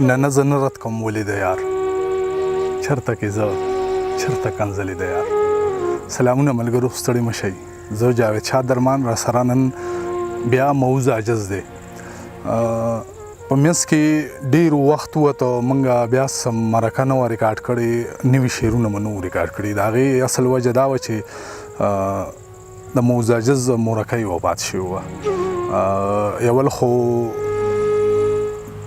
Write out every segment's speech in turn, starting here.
نه نه زه نه رد کوم ولې د یار چرته کې زه چرته کنځلې د یار. سلامونه ملګرو، ستړي مه شئ. زه جاوید شاه درمان، را سره نن بیا موز عاجز دی. په منځ کې ډیر وخت ووته، مونږ بیا څه مرکه نه وه ریکارډ کړې، نوي شعرونه مو نه وو ریکارډ کړي. د هغې اصل وجه دا وه چې د موز عاجز مورکۍ وفات شوې وه. یول خو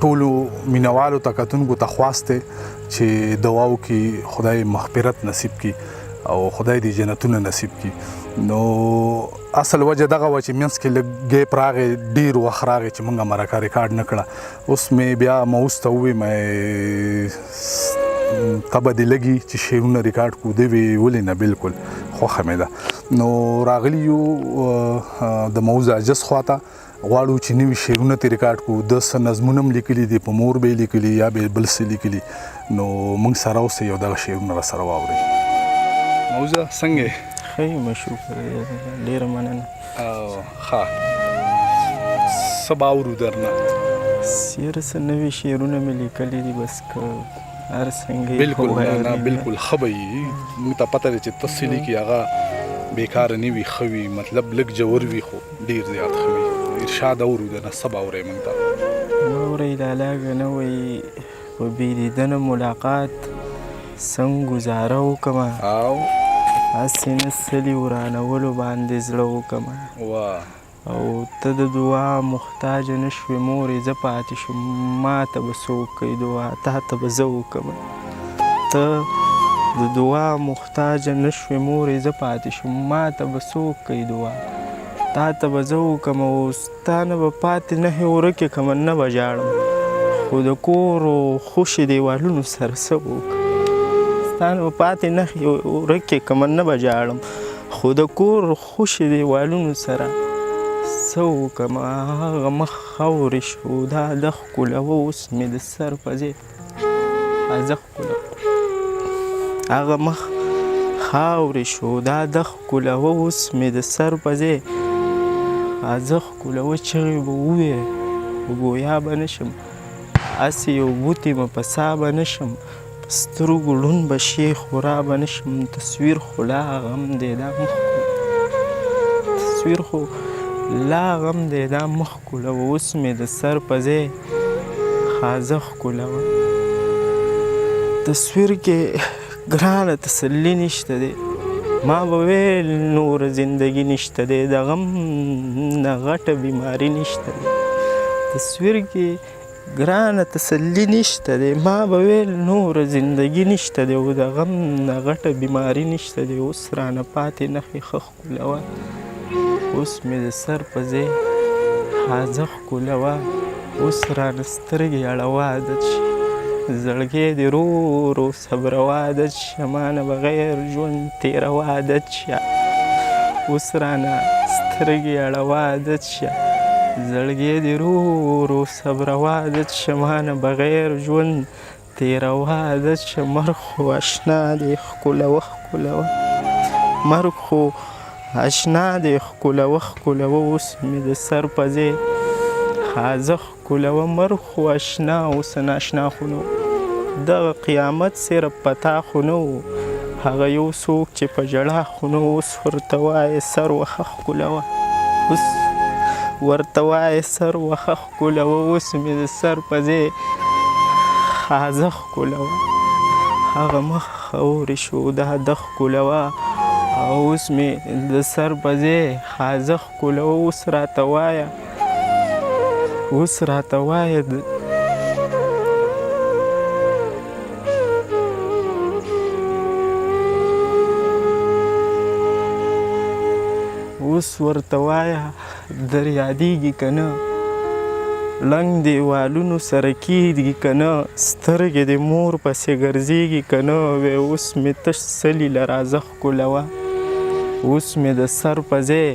ټولو مینوالو ته کتونکو ته خواست دی چې دعا وکړي خدای مغفرت نصیب کړي او خدای دې جنتونه نصیب کړي. نو اصل وجه دغه وه چې منځ کې لږ ګیپ راغی، ډیر وخت راغی چې مونږ مرکه ریکارډ نه کړه. اوس مې بیا موز ته ووی مې تبه دې لګي چې شعرونه ریکارډ کړو، دی وی ولې نه، بالکل خوښه مې ده. نو راغلی یو د موز عاجز خواته، غواړو چې نوي شعرونه ترې ریکارډ کړو. ده څه نظمونه هم لیکلي دي، په مور به یې لیکلي یا به یې بل څه لیکلي. نو موږ سره اوسئ او دغه شعرونه را سره واورئ. موزه څنګه یې؟ ښه یم شکر، ډېره مننه. ښه، څه به اورو درنه؟ سیر څه نوي شعرونه مې لیکلي دي، بس که هر څنګه یې بالکل نه نه وایي. بالکل ښه به وي. موږ ته پته ده چې ته څه لیکې هغه بېکاره نه وي، ښه وي، مطلب لږ ژور وي خو ډېر زیات ښه وي. ارشاد اورو درنه، څه به اورې موږ ته؟ واورئ لالا که نه وایي په بې دیدنه ملاقات څنګه ګزاره وکړمه، او هسې نه څلي ورانولو باندې زړه وکړمه، واه او ته د دعا محتاج نه شوې مورې زه پاتې شوم، ما ته به څوک کوي دعا تا ته به زه وکړم. ته د دعا محتاج نه شوې مورې زه پاتې شوم، ما ته به څوک کوي دعا تا ته به زه وکړم. او ستا نه به پاتې نښې ورکې کړم، نه به ژاړم، خو د کور او خوشې دیوالونو سره څه وکړم. ستا نه به پاتې نښې ورکې کړم، نه به ژاړم، خو د کور خوشې دیوالونو سره څه وکړم. هغه مخ خاورې شو دا د ښکلوه، اوس مې د سر په ځای خازه ښکلوه. هغه مخ خاورې شو دا د ښکلوه، اوس مې د سر په ځای خازه ښکلوه. چغې به ووې خو ګویا به نه شم، هسې یو بوتې مه په سا به نه شم، په سترګو ړوند به شې خو را به نه شم. تصویر خو لا غم دی دا مخ ښکلوه، تصویر خو لا غم دی دا مخ ښکلوه، اوس مې د سر په ځای خازه ښکلوه. تصویر کې ګرانه تسلي نشته دی، ما به ویل نوره زندګي نشته دی، د غم نه غټه بیماري نشته دی. تصویر کې ګرانه تسلي نشته دی، ما به ویل نوره زندګي نشته دی، او د غم نه غټه بیماري نشته دی. اوس رانه پاتې نښې ښه ښکلوه، اوس مې د سر په ځای خازه ښکلوه. اوس رانه سترګې اړوه عادت شه، زړګی دې رو رو صبروه عادت شه، ما نه بغیر ژوند تېروه عادت شه. اوس رانه سترګې اړوه عادت شه، زړګی دې رو رو صبروه عادت شه، ما نه بغیر ژوند تېروه عادت شه. مرګ خو اشنا دی ښکلوه ښکلوه، مرګ خو اشنا دی ښکلوه ښکلوه، اوس مې د سر په ځای خازه ښکلوه. مرګ خو اشنا اوس ناشنا خو نه و، دغه قیامت صرف په تا خو نه و، هغه یو څوک چې په ژړا خو نه و. اوس ورته وایې سر وخه ښکلوه، اوس ورته وایې سر وخه ښکلوه، اوس مې د سر په ځای خازه ښکلوه. هغه مخ خاورې شو دا د ښکلوه، او اوس مې د سر په ځای خازه ښکلوه. اوس راته وایه، اوس راته وایه اوس ورته وایه در یادېږي که نه، ړنګ دیوالونو سره کېږي که نه، سترګې دې مور پسې ګرځېږي که نه. وی اوس مې تش څلي له راځه ښکلوه، اوس مې د سر په ځای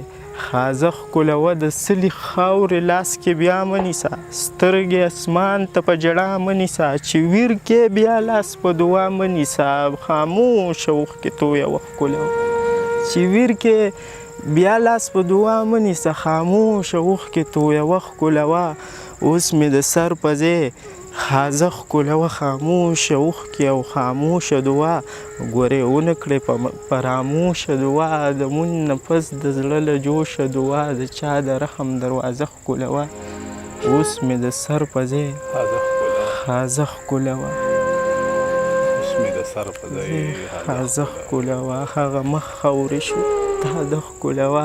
خازه ښکلوه. د څلي خاورې لاس کې بیا مه نیسه، سترګې اسمان ته په ژړا مه نیسه، چې ویر کې بیا لاس په دعا مه نیسه، خاموشه اوښکې تویوه ښکلوه. چې ویر کې بیا لاس په دعا مه نیسه، خاموشه اوښکې تویوه ښکلوه. اوس مې د سر په ځای خازه ښکلوه خاموشه اوښکې او خاموشه دعا، ګورې ونه کړې پراموشه دعا، د مونږ نه پس د زړه له جوشه دعا، د چا د رحم دروازه ښکلوه، اوس مې د سر په ځای خازه ښکلوه، اوس مې د سر په ځای خازه ښکلوه، هغه مخ خاورې شو تا د ښکلوه،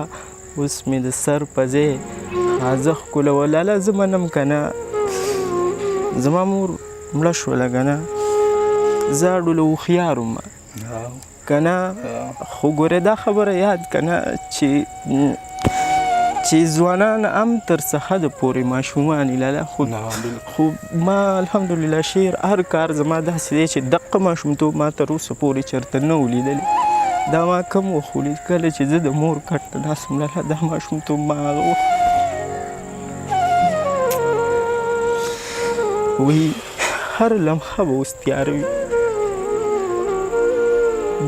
اوس مې د سر په ځای خازه ښکلوه. لالا زه منم که نه، زما مور مړه شوله که نه، زه اډوله هوښیار وم که نه، خو ګورې دا خبره یاد که نه چې ځوانان هم تر څه حده پورې ماشومان دي لالا. خو ما الحمدلله شعر هر کار زما داسې دی چې دقه ماشومتوب ما تر اوسه پورې چېرته نه و لیدلی. دا ما کم وخت ولید، کله چې زه د مور کټ ته ناست وم لالا، دا ماشومتوب ما هغه وخت وی هر لمحه به اوس تیاره وي،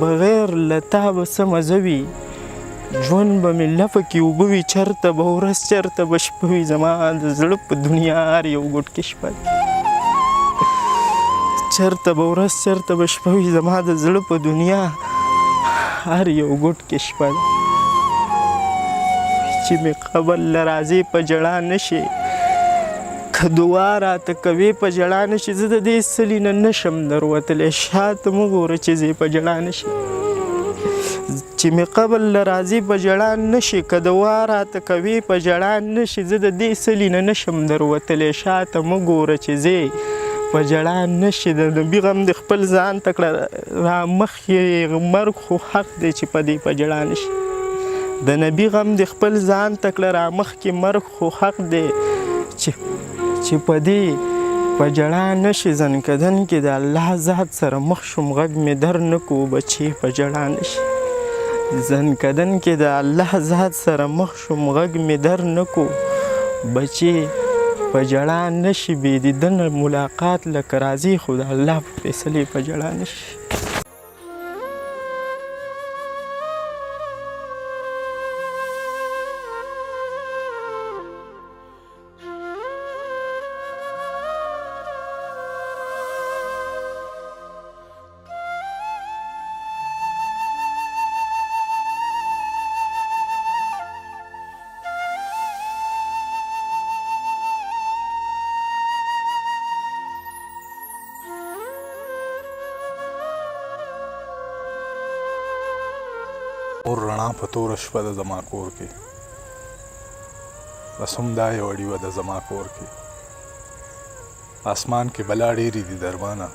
بغیر له تا به څه مزه وي، ژوند به مې لپه کې اوبه وي، چېرته به ورځ چېرته به شپه وي، زما د زړه په دنیا هر یو ګوټ کې شپه ده، چېرته به ورځ چېرته به شپه وي، زما د زړه په دنیا هر یو ګوټ کې شپه ده، چې مې قبر له راځې په ژړا نه شي، که دعا راته کوې په ژړا نه شي، زه د دې څلي نه نه شم دروتلی، شاته مه ګوره چې زه په ژړا نه شي، چې مې قبر له راځې په ژړا نه شي، که دعا راته کوې په ژړا نه شي، زه د دې څلي نه نه شم دروتلی، شاته مه ګوره چې زه په ژړا نه شي. د نبي غم دې خپل ځان ته کړه، را مخکې مرګ خو حق دی چې په دې په ژړا نه شي، د نبي غم دې خپل ځان ته کړه، را مخکې مرګ خو حق دی چې په دې په ژړا نه شي. ځنکدن کې د الله ذات سره مخ شوم، غږ مې در نه کو بچې په ژړا نه شي، ځنکدن کې د الله ذات سره مخ شوم، غږ مې در نه کو بچې په ژړا نه شي. بې دیدن ملاقات لکه راځي، خو د الله په فیصلې په ژړا نه شي. اور رڼا په توره شپه ده زما کور کې، بس همدا یوه ډیوه ده زما کور کې، آسمان کې بلا ډېرې دي درمانه،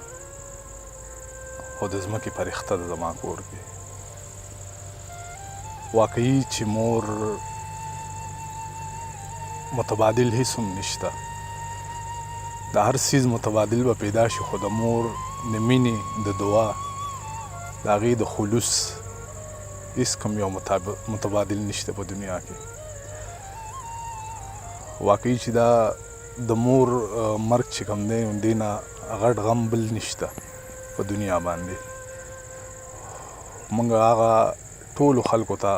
خو د ځمکې فرښته ده زما کور کې. واقعي چې مور متبادل هیڅ هم نشته، د هر څیز متبادل به پیدا شي، خو د مور د مینې، د دعا، د هغې د خلوص هیڅ کوم یو متبادل نشته په دنیا کې. واقعي چې دا د مور مرګ چې کوم دی، دې نه غټ غم بل نشته په دنیا باندې. موږ هغه ټولو خلکو ته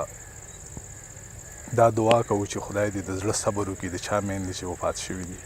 دا دعا کوو چې خدای دې د زړه صبر وکړي د چا میندې چې وفات شوي دي.